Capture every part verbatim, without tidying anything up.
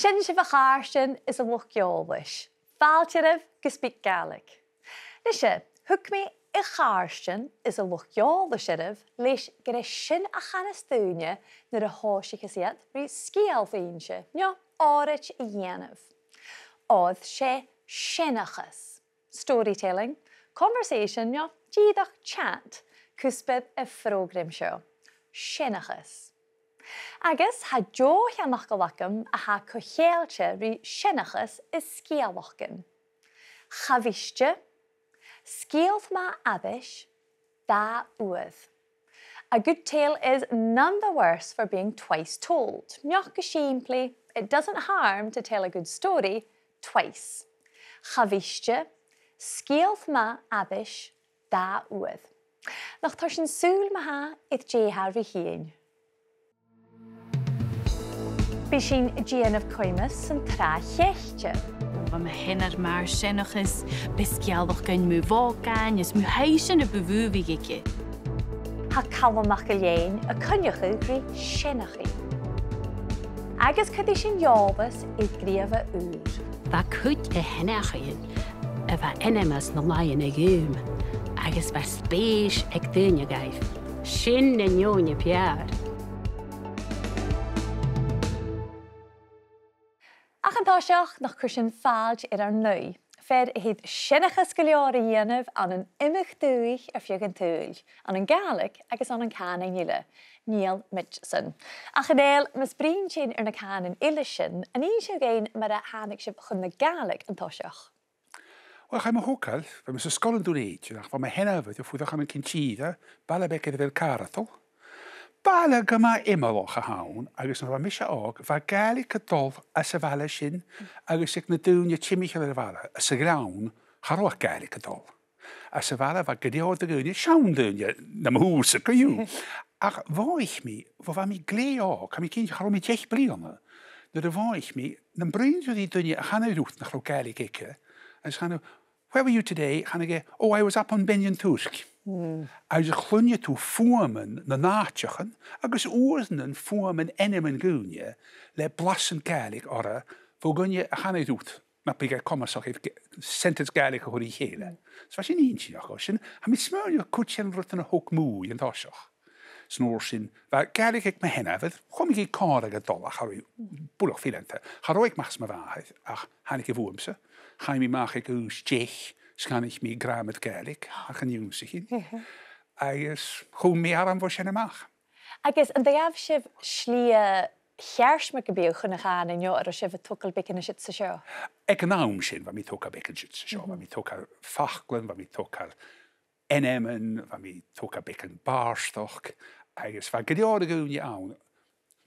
Dèan sibh a' chàirdean is a' luchd-eòlais. Fàilte oirbh gu SpeakGaelic. Nise, thug mi a' chàirdean is a' luchd-eòlais oirbh leis gur e sin a chanas daoine nuair a thòisicheas iad ri sgeul innse, no òraid a dhèanamh. Oir 's e seanchas, storytelling, conversation, no dìreach chat, cuspair a' phrògraim seo. Seanchas. Agus tha deagh cheangal agam a tha co-cheangailte ri seanchas is sgeulachdan. Cha mhiste, sgeul math aithris, dà uair. A good tale is none the worse for being twice told. No gu sìmplidh, it doesn't harm to tell a good story twice. Cha mhiste, sgeul math aithris, dà uair. Nach toir sinn sùil ma-thà air dè tha ri thighinn. Bidh sinn a' dèanamh coimeas san tràth chaithte. Bha mo sheanair mar sheanchas, b' e sgeulachdan mu bhòcain is mu thaibhsean a bu mhotha a bh' aige. Tha Calum MacIlleathain a' coinneachadh ri seanchaidh. Agus cuiridh sinn eòlas air gnìomh ùr. Bha cuid de sheanchaidhean a bha ainmeil sna làithean a dh'fhalbh, agus bha spèis aig daoine dhaibh. Sin na daoine b' fheàrr. Ach an toiseach, nach cuir sinn fàilte air ar n-aoigh, fear a thèid seanchas gu leòr a dhèanamh ann an iomadh dùthaich air feadh an t-saoghail, ann an Gàidhlig agus ann an cànain eile, Neil Mitchison. Ach a Nèill, mus bruidhinn sinn air na cànain eile sin, an inns thu dhuinn mar a thàinig sibh chun na Gàidhlig an toiseach? Uill, chaidh mo thogail, bha mi san sgoil an Dùn Èideann, ach bha mo sheanmhair a' fuireach ann an Cinn Tìre, baile beag air a bheil Càradail. Baile gu math iomallach a th' ann, agus nuair a bha mise òg, bha Gàidhlig a' dol anns a' bhaile sin, agus aig na daoine timcheall air a' bhaile, anns a' ghleann, cha robh Gàidhlig a' dol. Anns a' bhaile bha gu leòr de dhaoine, seann daoine, nam thùs-sa co-dhiù. Ach mhothaich mi, bho bha mi glè òg, tha mi cinnteach cha robh mi deich bliadhna, nuair a mhothaich mi, nam bruidhinn thu ri duine a chanadh riut nach robh Gàidhlig aige, agus chanadh, "Where were you today?" chanadh e, "Oh, I was up on Beinn an Tuirc." Agus a' cluinneadh tu fuaimean nan àiteachan, agus uaireannan fuaimean ainmean dhaoine, le blasan Gàidhlig orra, bho dhuine a chanadh riut, na biodh e comasach air G-, sentence Gàidhlig a chur ri chèile. So bha sin inntinneach, sin, tha mi a' smaoineachadh gur e sin an rud a thog m' ùidh an toiseach. 'S an uair sin, bha Gàidhlig aig mo sheanmhair, chùm i gu còmhradh a' dol, ach cha robh i buileach fileanta. Cha robh i aig Max mo mhàthair, ach thàinig i bhuamsa. Chaidh mi a-mach aig aois deich, 's dh'fhanadh mi gràmar Gàidhlig, ach an ionnsaich i. Agus chùm mi orm bho sin a-mach. Agus an do ghabh sibh slighe cheart mar gum biodh chun a' chànain, no an robh sibh a' togail beagan an siud 's an seo? Aig an àm sin, bha mi a' togail beagan an siud 's an seo, bha mi a' togail faclan, bha mi a' togail ainmean, bha mi a' togail beagan bàrdachd, agus bha gu leòr de dhaoine ann.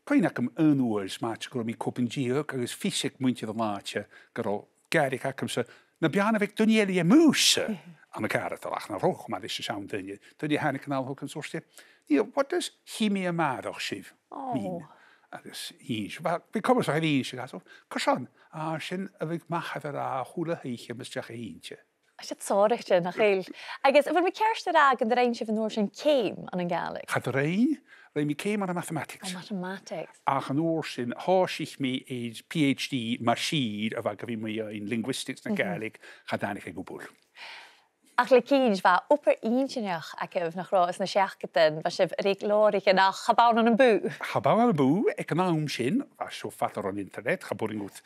Cuimhne agam aon uair, 's mathaid gun robh mi còig no deug, agus fios aig muinntir an àite gun robh Gàidhlig agamsa, na b' fheàrr na bhiodh duine eile a-muigh ann an Càradail, ach na robh, mar a bha seann daoine, daoine a thàinig a-nall thugainn, 's thuirt iad, "Neil, what does 'chì mi a-màireach sibh' mean?" Agus dh'inns, bha, bha comasach air innse dhomh, so, carson, a, sin a bhiodh m' athair ag ràdh a h-uile h-oidhche mus deach e innte. Tha siud sònraichte, nach eil? Agus a bheil mi ceart a ràdh gun do rinn sibh an uair sin ceum ann an Gàidhlig? Cha do rinn, rinn mi ceum ann am mathematics. Ann am mathematics. Ach an uair sin, thòisich mi air PhD mar sìr a bha gu bhith mu dheidhinn linguistics na Gàidhlig, cha tàinig e gu buil. Ach le cinnt, bha obair inntinneach agaibh, nach robh, anns na seachdadan, bha sibh a' reic leabhraichean, ach cha b' ann ann am bùth. Cha b' ann ann am bùth, aig an àm sin, bha seo fada ron internet, cha b' urrainn dhut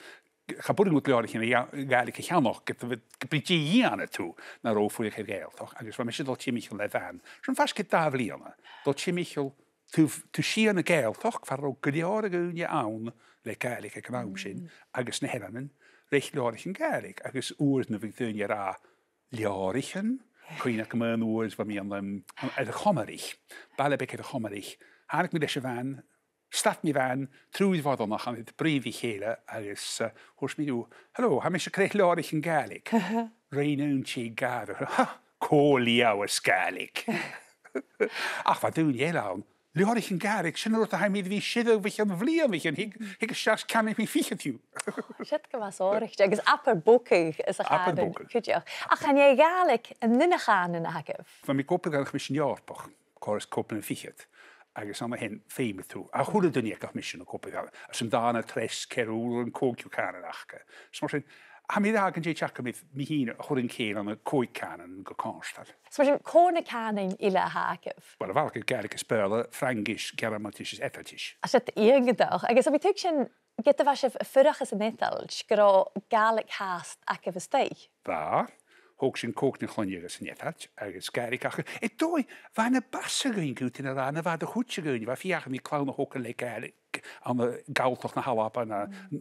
cha b' urrainn dhut leabhraichean a dhea-, Gàidhlig a cheannach, ged a bha, ge b' e dè dhèanadh tu, nan robh thu a' fuireach air Gàidhealtachd, agus bha mise a' dol timcheall le bhan. Sin faisg air dà bhliadhna, a' dol timcheall taobh, taobh siar na Gàidhealtachd, far an robh gu leòr de dhaoine ann le Gàidhlig aig an àm sin, agus na h-eileanan, reic leabhraichean Gàidhlig, agus uaireannan bhiodh daoine ag ràdh, leabhraichean, cuimhne agam aon uair, bha mi ann, um, air a' Chomraich, baile beag air a' Chomraich. Thàinig mi leis a' bhan, stad mi a' bhan, triùir bhoireannach ann, a' bruidhinn ri chèile agus, eh, thuirt mi riutha, "Hello, tha mise a' creic leabhraichean Gàidhlig." Rinn aon tè gàire, "Ha, cò leugh as Gàidhlig?" Ach bha daoine eile ann, "Leabhraichean Gàidhlig, sin an rud a tha mi air a bhith a' sireadh bho chionn bhliadhnaichean, thig, thig a-steach 's canaidh mi fichead dhiubh." Siud gu math sònraichte, agus abair bogadh sa chànan cuideachd. Ach chan e Gàidhlig an aon chànan a th' agaibh? Bha mi ag obair ann an Coimisean Eòrpach, còrr is còig bliadhna fichead. Agus an sin feumaidh tu, a h-uile duine aig a' mhisean a' còmhradh, airson dàna, treas, ceithir, uair an còigeamh cànan aca. Is mar sin, tha mi ag ràdh gun tèid agam mi fhìn a chur an cèill ann an còig cànan gu cofhurtail. Is mar sin, cò na cànain eile a th' agaibh? Uill, a bharrachd air Gàidhlig is Beurla, Fraingis, Gearmailtis is Eadailtis. Tha sin iongantach, agus tha mi a' tuigsinn, ged a bha sibh a' fuireach anns an Eadailt, gun robh Gàidhlig fhathast agaibh a-staigh? Bha. Thog sinn còig nan cluinneadh anns an Eadailt agus Gàidhlig aca. An dòigh, bha e na b' fhasa dhuinn gu bhith a' ràdh na bha iad a' chuid againn, bha fiach a bhith clann a thogail le Gàidhlig ann an Galltachd no Alba no,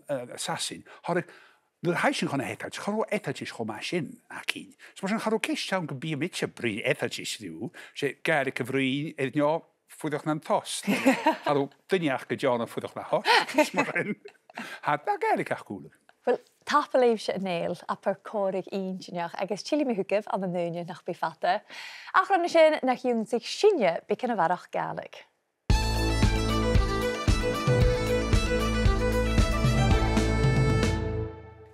eh, Sasainn. Thoradh, nuair a chaidh sinn chun na h-Eadailt, cha robh Eadailtis cho math sin againn. Is mar sin cha robh ceist ann gum biodh mise a' bruidhinn Eadailtis riutha, 's e Gàidhlig a bhruidhinn iad, no fuireach nan tost. Cha robh duine aca gu deònach fuireach nan tost. Is mar sin, tha, tha Gàidhlig agaibh uile. Uill, tapadh leibhse, a Nèill, abair còmhradh inntinneach, agus tillidh mi thugaibh ann an ùine nach bi fada. Ach ron a sin, nach ionnsaich sinne beagan a bharrachd Gàidhlig.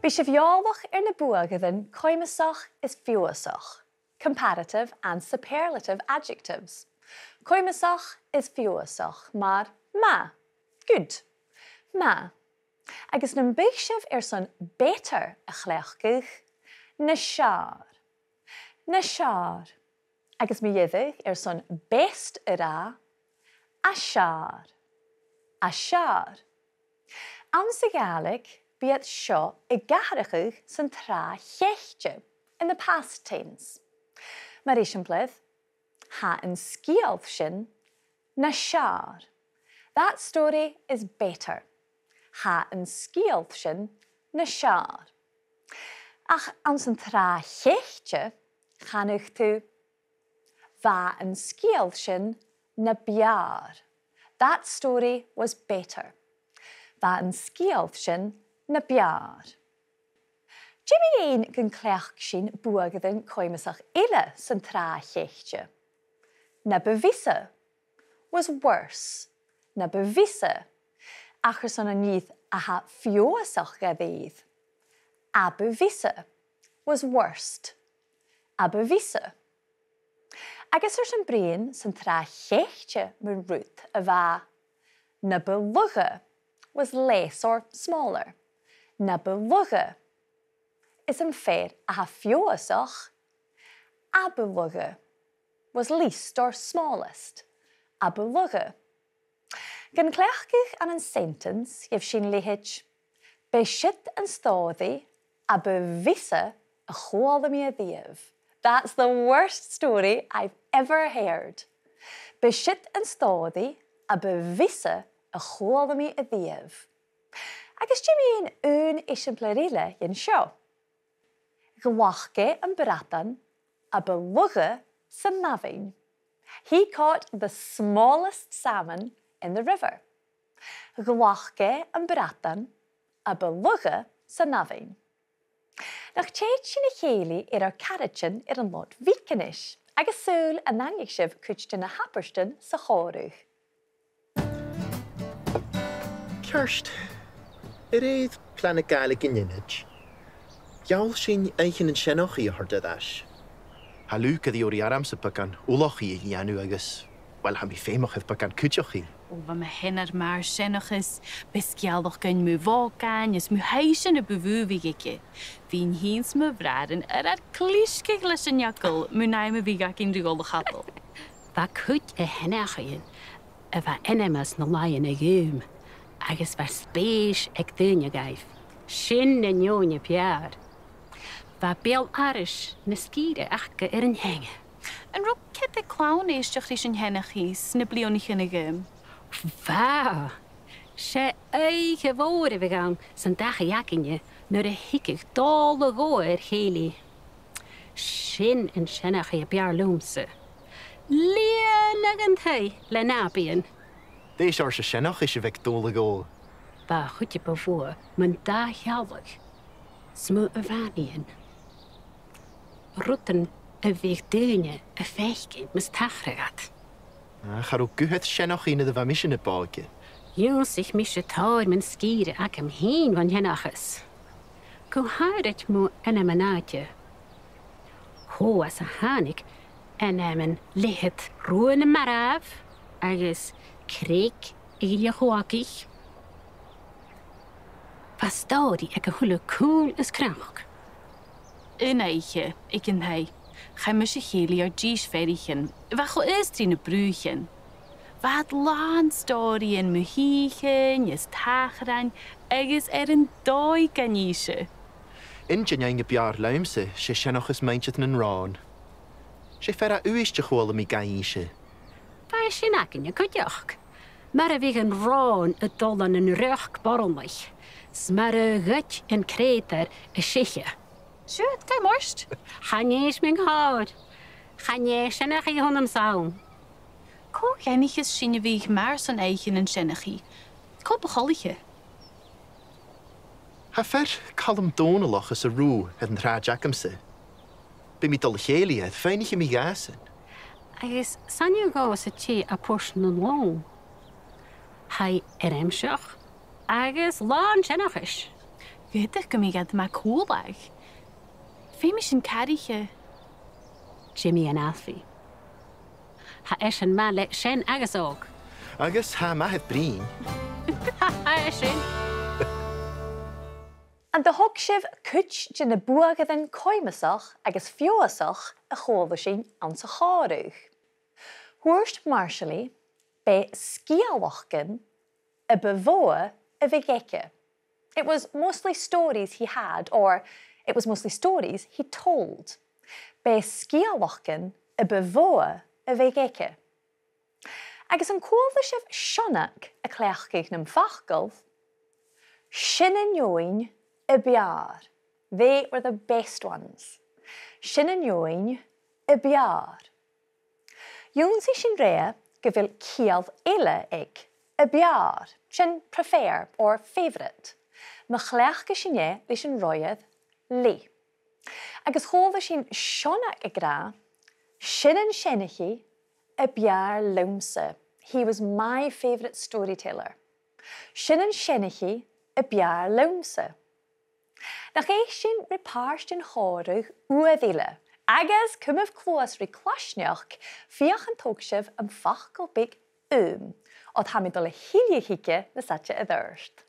Bidh sibh eòlach air na buadhairean coibhneasach is feabhasach, comparative and superlative adjectives. Coibhneasach is feabhasach, mar math, good, math. Agus nam biodh sibh airson better a chleachdadh, nas fheàrr, nas fheàrr. Agus mu dheireadh airson best a ràdh, as fheàrr, as fheàrr. Anns a' Ghàidhlig, bidh iad seo ag atharrachadh san tràth chaithte, in the past tense. Mar eisimpleir, tha an sgeul sin nas fheàrr. That story is better. Tha an sgeul sin nas fheàrr. Ach anns an tràth chaithte, chanadh tu, bha an sgeul sin na b' fheàrr. That story was better. Bha an sgeul sin na b' fheàrr. Dè mu dheidhinn gun cleachd sinn buadhairean coibhneasach eile san tràth chaithte? Na bu mhiosa, was worse. Na bu mhiosa. Ach airson an nì a tha feabhasach dha-rìribh. A bu mhiosa, was worst. A bu mhiosa. Agus airson bruidhinn san tràth chaithte mun rud a bha na bu lugha, was less or smaller. Na bu lugha. Is am fear a tha feabhasach, a bu lugha, was least or smallest. A bu lugha. Gun cleachdadh ann an sentence, gheibh sinn leithid: B' e siud an stòiridh a bu mhiosa a chuala mi a-riamh. That's the worst story I've ever heard. B' e siud an stòiridh a bu mhiosa a chuala mi a-riamh. Agus dè mu dheidhinn aon eisimpleir eile dhen seo? Ghlac e am bradan a bu lugha san abhainn. He caught the smallest salmon in the river. Ghlac e am bradan a bu lugha san abhainn. Nach tèid sinn a chèilidh air ar caraidean air an Lòd Mhìc a-nis, agus saoil an aithnich sibh cuid de na h-abairtean sa chòmhradh. Ceart. A rèir plana Gàidhlig an Ionaid, gheall sinn oidhcheannan seanchaidh a thoirt air ais. Tha Luke ag iarraidh ormsa beagan ullachaidh a dhèanamh agus, uill, tha mi feumach air beagan cuideachaidh. Ò, bha mo sheanair mar sheanchas, b' e sgeulachdan mu bhòcain is mu thaibhsean a bu mhotha a bhiodh aige. Bhithinn fhìn 's mo bhràithrean air ar clisgeadh leis an eagal mun àm a bhiodh againn ri dhol a chadal. Bha cuid de sheanchaidhean a bha ainmeil anns na làithean a dh'fhalbh, agus bha spèis aig daoine dhaibh. Sin na daoine b' fheàrr. Bha beul-aithris na sgìre aca air an teanga. An robh cead aig clann èisteachd ris an t-seanchaidh sna bliadhnaichean a dh'fhalbh? Bha. 'S e oidhche mhòr a bhiodh ann san dachaigh againne nuair a thigeadh Dòmhnall Dhubh air chèilidh. Sin an seanchaidh a b' fheàrr leamsa. Lìonadh an taigh le nàbaidhean. Dè seòrsa seanchaidh a bh' aig Dòmhnall Dhubh? Bha a' chuid bu mhotha mun dà shealladh 's mu a' bhànaidhean. Rudan a bhiodh daoine a' faicinn mus tachradh iad. Ah, cha robh gu h-àraid seanchaidh nuair a bha mise na b' òige. Dh'ionnsaich mise tòrr mun sgìre agam fhìn bhon t-seanchas. Gu h-àraid mu ainmean-àite. Cò às a thàinig ainmean leithid Rubha nam Marbh agus Creag a' Ghille Chuagaich. Bha stòiridh aig a h-uile cùl is cnoc. Aon oidhche, aig an taigh, chaidh mise a chèilidh air dithis pheathraichean, a bha cho aosta ri na bruaichean. Bha iad làn stòiridhean mu shìthichean is tachrain agus air an dòigh gan innse. An duine a b' fheàrr leamsa, 's e seanchas muinntir nan Ròn. 'S e fear à Uibhist a chuala mi ga innse. Bha sin againne cuideachd. Mar a bhiodh an Ròn a' dol ann an riochd boireannaich, 's mar a ghoid an creutair a seiche. Siuthad, chan eil mòran. Chan eil mi an còir. Chan eil seanchaidh a th' annamsa ann. Cò dh'aithnicheas sinn a bhiodh mar son oidhche nan seanchaidh? Cò bu choltaiche? Tha fear Calum Dòmhnallach às an Rubha air an t-sràid agamsa. Bidh mi a' dol a chèilidh air, faighnich mi dhàsan. Agus 's ann dhomh às an tè à Port nan Long. Tha e airmseach agus làn seanchais. Dh'fhaodadh gum biodh iad math còmhla. Feumaidh sinn cathraiche. Jimmy and Alfie. Tha esan math le sean agus òg. Agus tha e math air bruidhinn. Tha e sin. An do thog sibh cuid de na buadhairean comasach agus feabhasach a chuala sinn anns a' chòmhradh? Thuirt Marsaili, b' e sgeulachdan a bu mhotha a bhiodh aige. It was mostly stories he had, or it was mostly stories he told. B' e sgeulachdan a bu mhotha a bhiodh aige. Agus an cuala sibh sionnach a' cleachdadh nam facal? Sin an fheadhainn a b' fheàrr. They were the best ones. Sin an fheadhainn a b' fheàrr. Dh'ionnsaich sinn roimhe gu bheil ciall eile aig a b' fheàrr, sin prefer or favourite, ma chleachdas sinn e leis an roimhear le. Agus chuala sinn sionnach ag ràdh, sin an seanchaidh a b' fheàrr leamsa. He was my favourite storyteller. Sin an seanchaidh a b' fheàrr leamsa. Nach èist sinn ri pàirt den chòmhradh uair eile, agus cumaibh cluas ri claisneachd, feuch an tog sibh am facal beag ùm, oir tha mi a' dol a thilleadh thuige nas fhaide air adhart.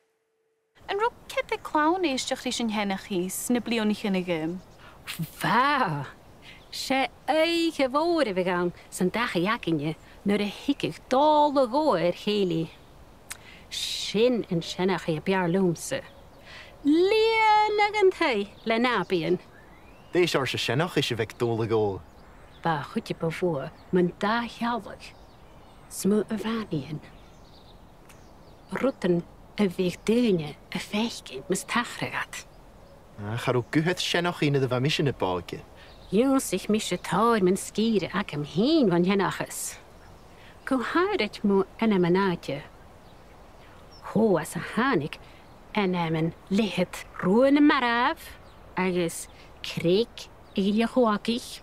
An robh cead aig clann èisteachd ris an t-seanchaidh sna bliadhnaichean a dh'fhalbh? Bha! 'S e oidhche mhòr a bhiodh ann san dachaigh againne nuair a thigeadh Dòmhnall Dhubh air chèilidh. Sin an seanchaidh a b' fheàrr leamsa. Lìonadh an taigh le nàbaidhean. Dè seòrsa seanchais a bh' aig Dòmhnall Dhubh? Bha a' chuid bu mhotha mun dà shealladh 's mu a mhanaidhean. Rudan a bhiodh daoine a' faicinn mus tachradh iad. Ah, cha robh guth air seanchaidh nuair a bha mise na b' òige. Dh'ionnsaich mise tòrr mun sgìre agam fhìn bhon t-seanchas. Gu h-àraid mu ainmean-àite. Cò às a thàinig ainmean leithid Rubha nam Marbh agus Creag a' Ghille Chuagaich.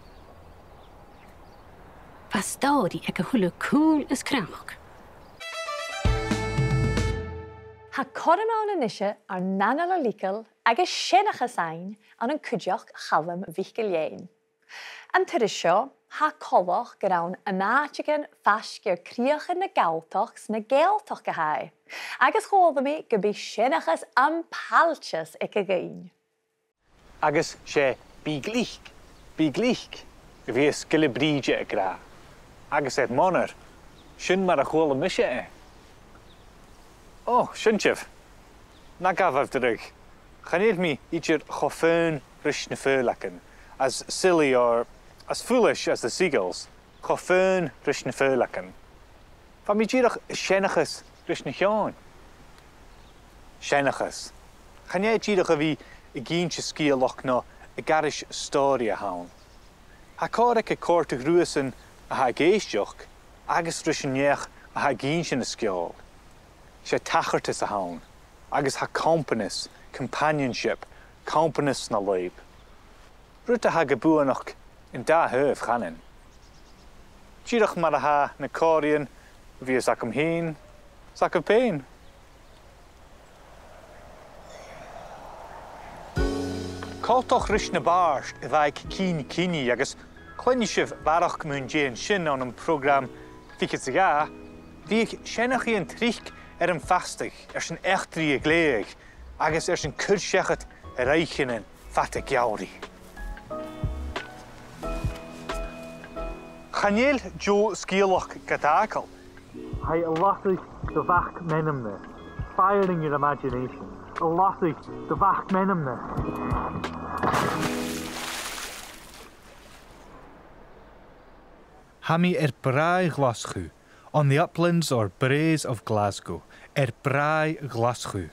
Bha stòiridh aig a h-uile cùl is cnoc. Tha cothrom ann a-nise ar n-anail a leigeil agus seanchas fhaighinn ann an cuideachd Chaluim MhicIllEathain. An turas seo, tha coltach gur ann an àiteigin faisg air crìoch na Galltachd 's na Gàidhealtachd a tha e, agus chuala mi gum bi seanchas am pailteas aig a' dhuine. Agus 's e "Bi glic, bi glic" a bhios Gillebrìde ag ràdh. Agus air m' onair, sin mar a chuala mise e. Ò, sin sibh. Na gabhaibh dragh. Chan eil mi idir cho faon ris na faoileagan, as silly or as foolish as the seagulls, cho faon ris na faoileagan. Bha mi dìreach a' seanchas ris na h-eòin. Seanchas. Chan e dìreach a bhith ag innse sgeulachd no ag aithris stòiridh a th' ann. Tha còir aige comhardadh riuthasan a tha ag èisteachd agus ris an neach a tha ag innse na sgeòil. 'S e tachartas a th' ann, agus tha companas, companionship, companas na lùib. Rud a tha gu buannachd an dà thaobh, chanainn. Dìreach mar a tha na còmhraidhean a bhios agam fhìn 's agaibh pèin. Coltach ris na bàird a bha aig Cinn Cinnidh, agus cluinnidh sibh barrachd mun deidhinn sin ann am prògram fichead 's a dhà, Bhiodh seanchaidhean tric air am fastadh airson eachdraidh a ghlèidheadh agus airson cur-seachad a raoichean fada geamhraidh. Chan eil deagh sgeulachd gad fhàgail. Tha i a' lasadh do mhac-meanmna. Firing your imagination. A' lasadh do mhac-meanmna. Tha mi air bràigh Ghlaschu, on the uplands or braes of Glasgow, air bràigh Ghlaschu.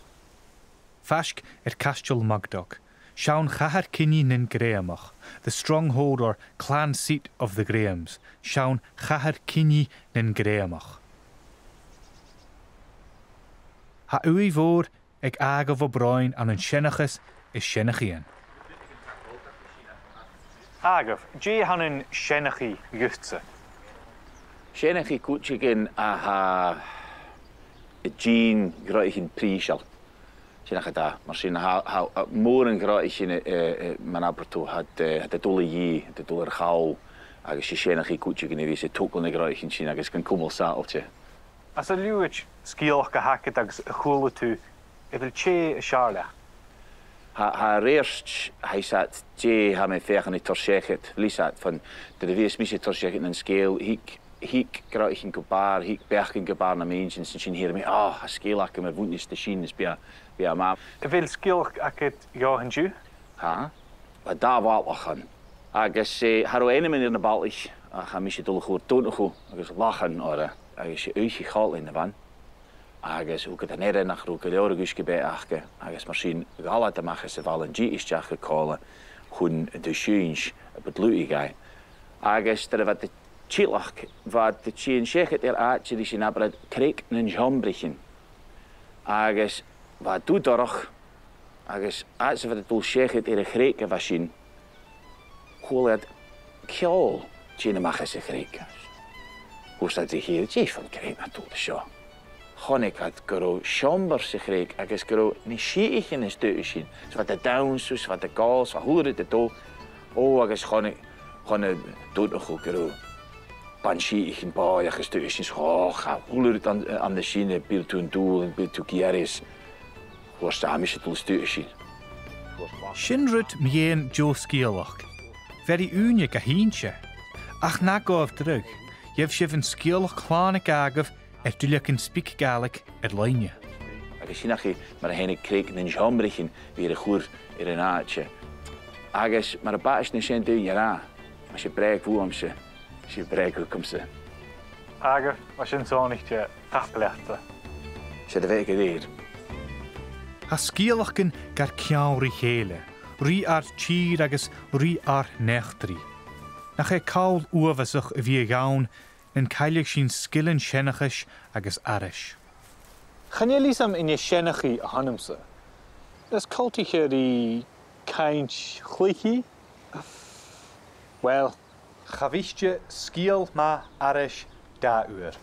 Faisg air Caisteal Mugdock, seann chathair-cinnidh nan Greumach, the stronghold or clan seat of the Grahams, seann chathair-cinnidh nan Greumach. Tha ùidh mhòr aig Àdhamh Ó Broin ann an seanchas is seanchaidhean. Àdhamh, dè th' ann an seanchaidh dhutsa? Seanchaidh cuideigin a tha a' dìon ghnothaichean prìseil. Sin agad e, mar sin, tha, tha, tha mòran ghnothaichean, eh, eh, mar a b' àbhaist, tha iad, eh, tha iad a' dol a dhìth, tha iad a' dol air chall, agus 's e seanchaidh cuideigin a bhios a' togail nan gnothaichean sin agus gan cumail sàbhailte. Anns an liuthad sgeulachd a th' agad agus a chuala tu, a bheil tè as fheàrr leat? Tha, tha a-rithist, tha fhios agad dè tha mi a' feuchainn ri toirt seachad, leis a sin, nuair a bhios mise a' toirt seachad nan sgeul, thig, thig gnothaichean gu bàrr, thig beachdan gu bàrr nam inntinn, 's an sin chì mi, ah, tha sgeul agam a bhuineas ri sin, is bidh, bidh e math. A bheil sgeulachd agad dhomh an-diugh? Tha, le dà bhalach ann. Agus, eh, cha robh ainmean air na balaich, ach tha mise a' dol a chur Donnchadh agus Lachann orra, agus 's e oidhche chòmhlain a bh' ann. Agus thug iad an aire nach robh gu leòr a dh'uisge-beatha aca, agus mar sin, dh'fhalbh iad a-mach às a' bhaile an dithis a-steach gu còmhla chun an taigh-seinnse a bu dlùth dhaibh. Agus nuair a bha iad a' tilleadh, bha iad a' tighinn seachad air àite ris an abrar Creag nan Seòmbraichean. Agus bha e dubh dorch, agus fhad 's a bha iad a' dol seachad air a' chreag a bha sin, chuala iad ceòl a' tighinn a-mach às a' chreag. Thuirt iad ri chèile, dè fon ghrèin a tha dol an seo? Chunnaic iad gun robh seòmbar sa chreag agus gun robh na sìthichean a-staigh an sin. 'S bha iad a' dannsa, 's bha iad ag òl, 's bha a h-uile rud a' dol. Ò, agus chunnaic, chunnaic Donnchadh gun robh ban-sìthichean bòidheach a-staigh an sin, 's ò, cha, a h-uile rud ann, ann an sin, a bheil thu an dùil, a bheil thu ag iarraidh. Thuirt e, tha mise a' dol a-staigh an sin. Sin rud mu dheidhinn deagh sgeulachd. Bheir i ùine ga h-innse. Ach na gabhaibh dragh, gheibh sibh an sgeulachd chlàin aig Àdhamh air duilleagan SpeakGaelic air-loidhne. Agus sin agaibh mar a thàinig Creag nan Seòmbraichean a bhith air a chur air an àite. Agus mar a b' àbhaist na seann daoine a ràdh, mas e breug bhuamsa, 's e breug thugamsa. Àdhamh, bha sin sònraichte, tapadh leatsa. 'S e do bheatha gu lèir. Tha sgeulachdan gar ceangal ri chèile, ri ar tìr agus ri ar n-eachdraidh. Nach e call uabhasach a bhiodh ann nan cailleadh sinn sgilean seanchais agus aithris. Chan eil fhios agam an e seanchaidh a th' annamsa. Nas coltaiche ri cainnt-chluiche? Uill, cha bhiodh sgeul math aithris dà uair.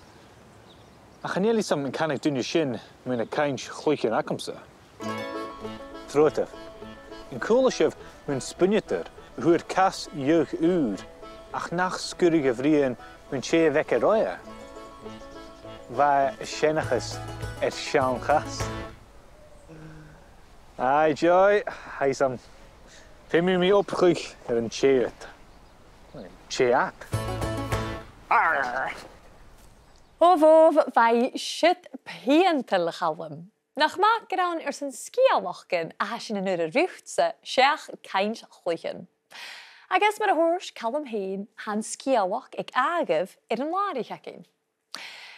Ach chan eil fhios agam an canadh duine sin mu na cainnt-chluichean agamsa. Trobhadaibh. An cuala sibh mun spùinneadair a fhuair cas-dheug ùr ach nach sguireadh a' bhruidhinn mun tè a bh' aige roimhe? Bha e a' seanchas air seann chas. Aidh, Joy, tha fhios agam. Feumaidh mi obrachadh air an tè ud. Tè ud. Arr! Ò, bhobh, bha i siud piantail, a Chaluim. Nach math gur ann airson sgeulachdan a tha sinn an urra riutsa, seach cainnt-chluichean. Agus mar a thuirt Calum fhèin, tha an sgeulachd aig Àdhamh air an làraich againn.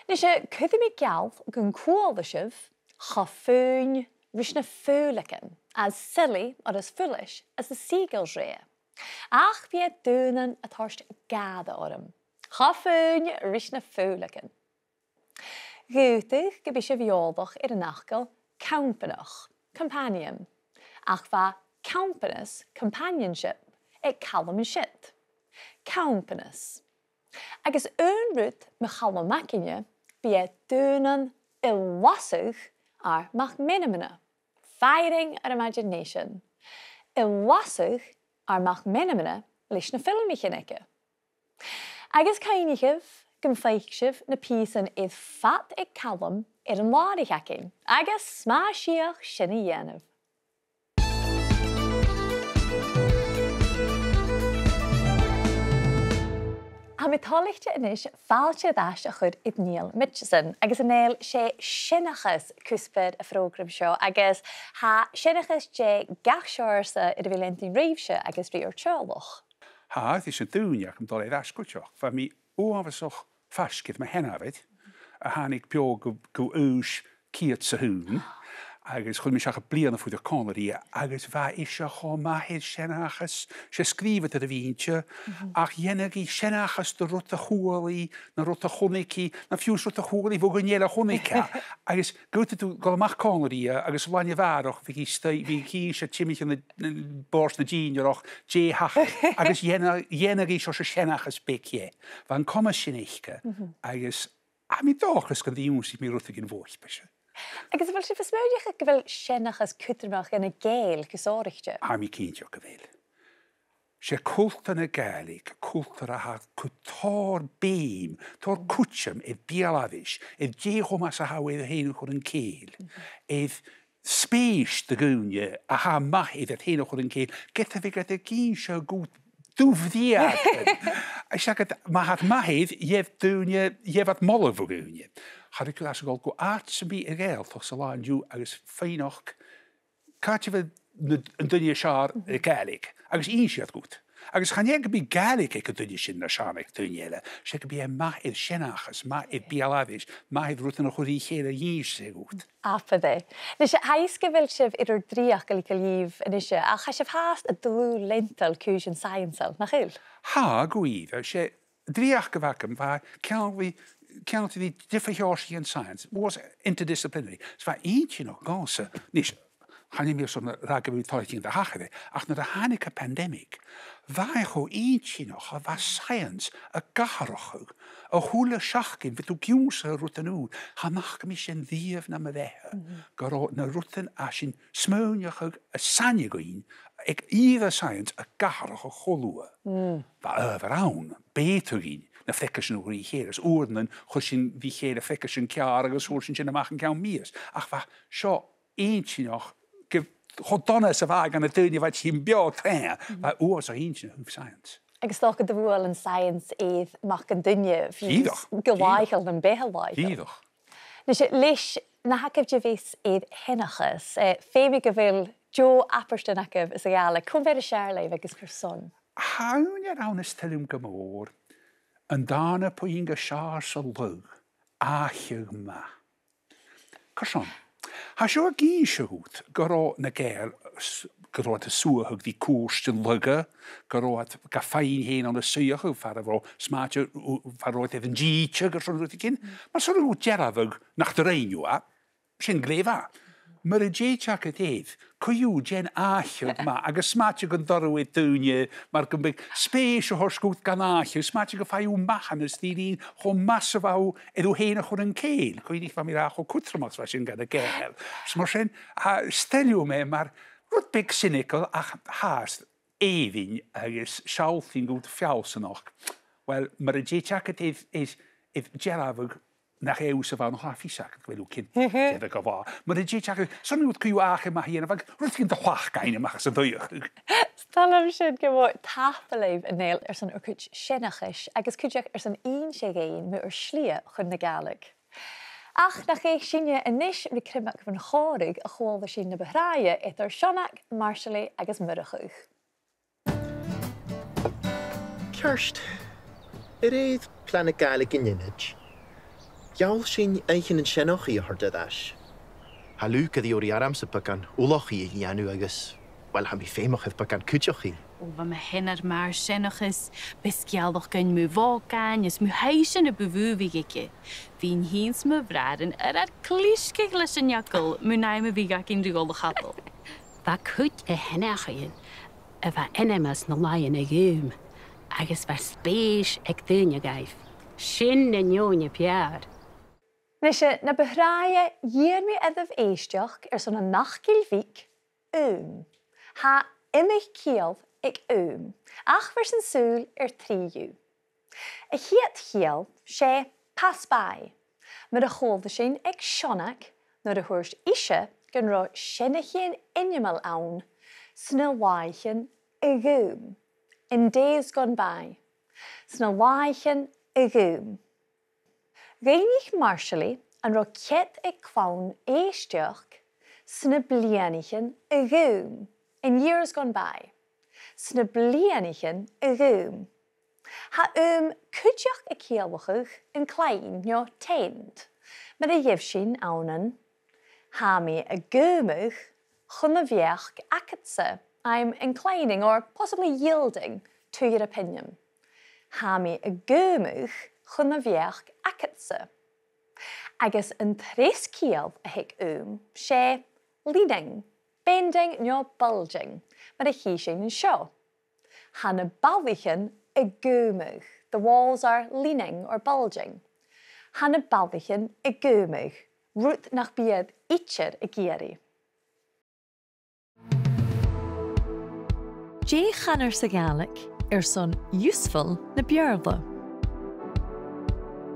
Nise, cuiridh mi geall gun cuala sibh Cho faoin ris na faoileagan, as silly or as foolish as the seagulls, rè. Ach bidh e daonnan a' toirt gàire orm. Cho faoin ris na faoileagan. Dh'fhaodadh gum bi sibh eòlach air an fhacal campanach, companion, ach bha campanas, companionship, aig Calum an siud. Campanas. Agus aon rud mu Chalum againne, bidh e daonnan a' lasadh ar mac-meanmna, firing our imagination, a' lasadh ar mac-meanmna leis na filmichean aige. Agus cuimhnichibh, gum faic sibh na pìosan air fad aig Calum air an làraich againn, agus 's math sìon sin a dhèanamh. Tha mi toilichte a-nis fàilte air ais a chur air Niall Mitchison, agus a Nèill, 's e seanchas cuspair a' phrògraim seo, agus tha seanchas de gach seòrsa air a bhith a' leantainn ribhse agus ri ur teaghlach. Tha, 's e sin daoine agam a' dol air ais cuideachd. Bha mi uabhasach faisg air mo sheanmhair, a thàinig beò gu, gu aois ceud 's a h-aon, agus chuir mi seachad bliadhna a' fuireach còmhla rithe, agus bha ise cho math air seanchas, 's e sgrìobhadair a bh' innte, ach dhèanadh i seanchas de rud a chuala i, no rud a chunnaic i, no fiù 's rud a chuala i bho dhuine eile a chunnaic e. Agus gu bheil thu a' dol a-mach còmhla rithe, agus a' bhliadhna a bha ris, bhiodh i a' stoi-, bhiodh i a' sìor timcheall na, na, bòrd na dìnnearach, dè thachair, agus dhèana-, dhèanadh i seòrsa seanchas beag dheth. Bha an comas sin aice, agus tha mi an dòchas gun do dh'ionnsaich mi rudeigin bhuaipe-se. Agus a bheil sibh a' smaoineachadh gu bheil seanchas cudromach dhan a' Ghàidhlig gu sònraichte? Tha mi cinnteach gu bheil. 'S e cultar na Gàidhlig, cultar a tha gu tòrr beum, tòrr cuideam air beul-aithris, air dè cho math 's a tha thu air thu fhèin a chur an cèill, air spèis do dhaoine a tha math air iad fhèin a chur an cèill, ged a bhiodh iad ag innse dhut dubh-bhreagan. Is agad, ma tha iad math air, gheibh daoine, gheibh iad moladh bho dhaoine. Cha robh cuimhne agam a dhol gu àite sam bith a' Ghàidhealtachd san là an-diugh agus faighneachd càit a bheil na, an duine as fheàrr a' Ghàidhlig, agus innsidh iad dhut. Agus chan e gum bi Gàidhlig aig an duine sin nas fheàrr na aig daoine eile, 's e gum bi e math air seanchas, math air beul-aithris, math air rudan a chur ri chèile, innsidh e dhut. Abair e. Nise, tha fhios gu bheil sibh air ur dreuchd gu leòr a-nis, ach tha sibh fhathast a' dlùth-leantail cùisean saidheansail, nach eil? Tha, gu ìre, 's e dreuchd a bh' agam, bha e ceangailte, ceangailte ri diofar sheòrsaichean science, uabhasach interdisciplinary. 'S bha e inntinneach dhòmhsa, nise, chan eil mi airson a ràdh gu bheil mi toilichte dè thachair, ach nuair a thàinig an pandemic, bha e cho inntinneach a bha science ag atharrachadh a h-uile seachdain, bha thu ag ionnsachadh rudan ùra, chan fhaca mi sin riamh nam bheatha, gun robh na rudan a tha sinn a' smaoineachadh as aithne dhuinn aig ìre science ag atharrachadh cho luath. Bha adhbhar ann, b' fheudar dhuinn na freagairt sin a chur ri chèile, is uaireannan chuir sinn ri chèile freagairt sin ceàrr agus fhuair sinn sin a-mach an ceann mìos. Ach bha seo inntinneach, gu, cho dona 's a bha e dha na daoine a bha tighinn beò troimhe, bha e uabhasach inntinneach a thaobh science. Agus 's dòcha gun do bhuail an science air mac an duine, fiù 's gu làitheil nam beatha làitheil. Dìreach. Nise, leis na th' agaibh de mheas air sheanchas, eh, feumaidh gu bheil deagh abairtean agaibh sa Ghàidhlig. Cò am fear as fheàrr leibh agus carson? Tha aon fhear ann as toil leam gu mòr, an dàna puing as fheàrr san lagh, àicheadh math. Carson? Tha seo ag innse dhut gun robh na Gàidheil s-, gun robh iad a' suathadh ri cùirtean lagha, gun robh iad ga fhaighinn fhèin ann an suidheachadh far an robh, 's mathaid, far an robh iad air an t-sìde airson rudeigin. Mar sin, an dearbhadh nach do rinn thu e, sin glè mhath. Mura tèid agad air, cuir thu dhan àicheadh math, agus 's mathaid gun toir thu e do dhaoine, mar gum biodh spèis a thoirt dhut dhan àicheadh, 's mathaid gum faigh thu mathanas ri linn cho math 's a bha thu air thu fhèin a chur an cèill. Cuimhnich, bha mi ag ràdh cho cudromach 's a bha sin dha na Gàidheil. Is mar sin, tha, 's toil leam e mar rud beag cynical, ach tha, 's èibhinn agus sealltainn dhut feallsanachd. Uill, mura tèid agad air, air, air dearbhadh nach e thusa a bh' ann, tha fios agad gu bheil thu cinnteach dè bha gu bhith. Mura tèid agad, 's ann a dh'fhaodadh tu àicheadh math a dhèanamh, agus rudeigin de shlacadh a-mach às an t-suidheachadh. 'S toil leam sin gu mòr. Tapadh leibh, a Nèill, airson ur cuid seanchais, agus cuideachd airson innse dhuinn mu ur slighe chun na Gàidhlig. Ach nach fhaic sinne a-nis ri criomag bhon chòmhradh a chuala sinn na bu thràithe eadar Seonag, Marsaili agus Murchadh. Ceart. A rèir plana Gàidhlig an ionaid, gheall sinn oidhcheannan seanchaidh a thoirt air ais. Tha Luke ag iarraidh ormsa beagan ullachaidh a dhèanamh agus, uill, tha mi feumach air beagan cuideachaidh. Ò, bha mo sheanair mar sheanchas, b' e sgeulachdan mu bhòcain is mu thaibhsean a bu mhotha a bhiodh aige. Bhithinn fhìn 's mo bhràithrean air ar clisgeadh leis an eagal mun àm a bhiodh againn ri dhol a chadal. Bha cuid de sheanchaidhean a bha ainmeil sna làithean a dh'fhalbh, agus bha spèis aig daoine dhaibh. Sin na neònna b' fheàrr. Nise, na bu thràithe, dh'iarr mi oirbh èisteachd airson an fhacail bhig aom. Tha iomadh ciall aig aom, ach bheir sinn sùil air trì dhiubh. A' chiad chiall, 's e pass by, mar a chuala sinn aig Seonag nuair a thuirt ise gun robh seanchailean ainmeil ann sna làithean a dh'fhalbh, in days gone by, sna làithean a dh'fhalbh. Dh'fhaighnich Marsaili an robh cead aig clann èisteachd sna bliadhnaichean a dh'fhalbh, in years gone by, sna bliadhnaichean a dh'fhalbh. Tha fhalbh cuideachd a' ciallachadh an clann no tend, mar a gheibh sinn ann an: Tha mi a' cumail chun a' bheachd agadsa, I'm inclining or possibly yielding to your opinion. Tha mi a' cumail chun a' bheachd agadsa. Agus an treas ciall a th' aig fhalbh, 's e leaning, bending no bulging, mar a chì sinn an seo. Tha na ballaichean a' cumail, the walls are leaning or bulging. Tha na ballaichean a' cumail, rud nach bi iad idir ag iarraidh. Dè chanar sa Ghàidhlig airson useful na Beurla?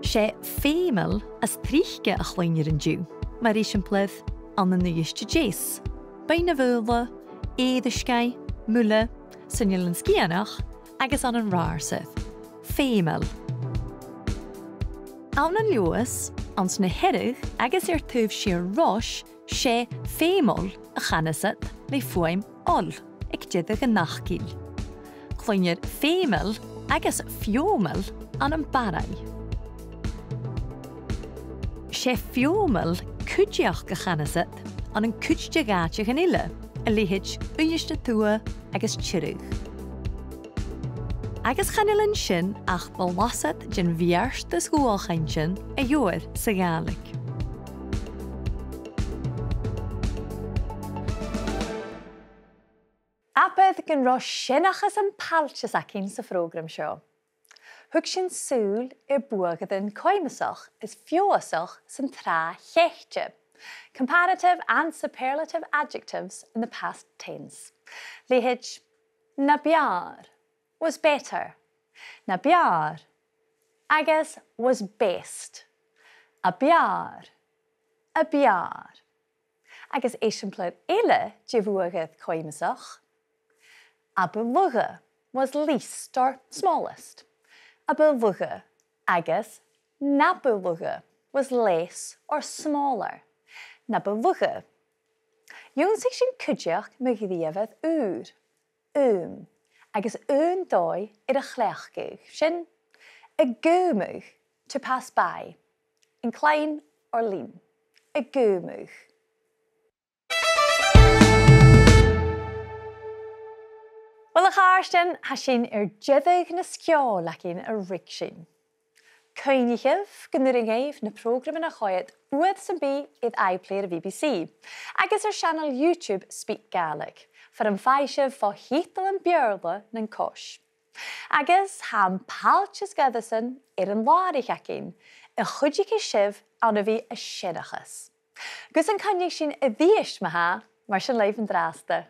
'S e feumail as trice a chluinnear an-diugh, mar eisimpleir, ann an Uibhist a Deas, Beinn na Faoghla, Èirisgeigh, Muile, san Eilean Sgitheanach agus ann an Ratharsair. Feumail. Ann an Leòdhas, anns na Hearadh agus air taobh siar Rois, 's e feumail a chanas iad le fuaim oil aig deireadh an fhacail. Cluinnear feumail agus feòmail ann am Barraigh. 'S e feòmail cuideachd a chanas iad ann an cuid de dh'àiteachan eile, a leithid Uibhist a Tuath agus Tiriodh. Agus chan eil an sin ach blasad den bheartas dhualchainntean a gheibhear sa Ghàidhlig. Abair gun robh seanchas am pailteas againn sa phrògram seo. Thug sinn sùil air buadhairean coibhneasach is feabhasach san tràth chaithte, comparative and superlative adjectives in the past tense. Leithid, na b' fheàrr, was better. Na b' fheàrr, agus was best. A b' fheàrr, a b' fheàrr. Agus eisimpleir eile de bhuadhair coibhneasach, a bu lugha, was least or smallest. A bu lugha agus na bu lugha, was less or smaller. Na bu lugha. Dh'ionnsaich sinn cuideachd mu dhreuchd ùr, um, agus aon dòigh air a chleachdadh, sin a' cumail, to pass by, incline or lean, a' cumail. Uill, a chàirdean, tha sin air deireadh na sgeòil againn a ruigsinn. Cuimhnichibh gun urrainn dhuibh na prògraman a choimhead uair sam bith air iPlayer a' B B C, agus air seanail YouTube SpeakGaelic, far am faigh sibh fo-thiotalan Beurla nan cois. Agus tha am pailteas goireasan air an làraich againn, a chuidicheas sibh ann a bhith a' seanchas. Gus an coinnich sinn a-rithist ma-thà, mar sin leibh an-dràsta.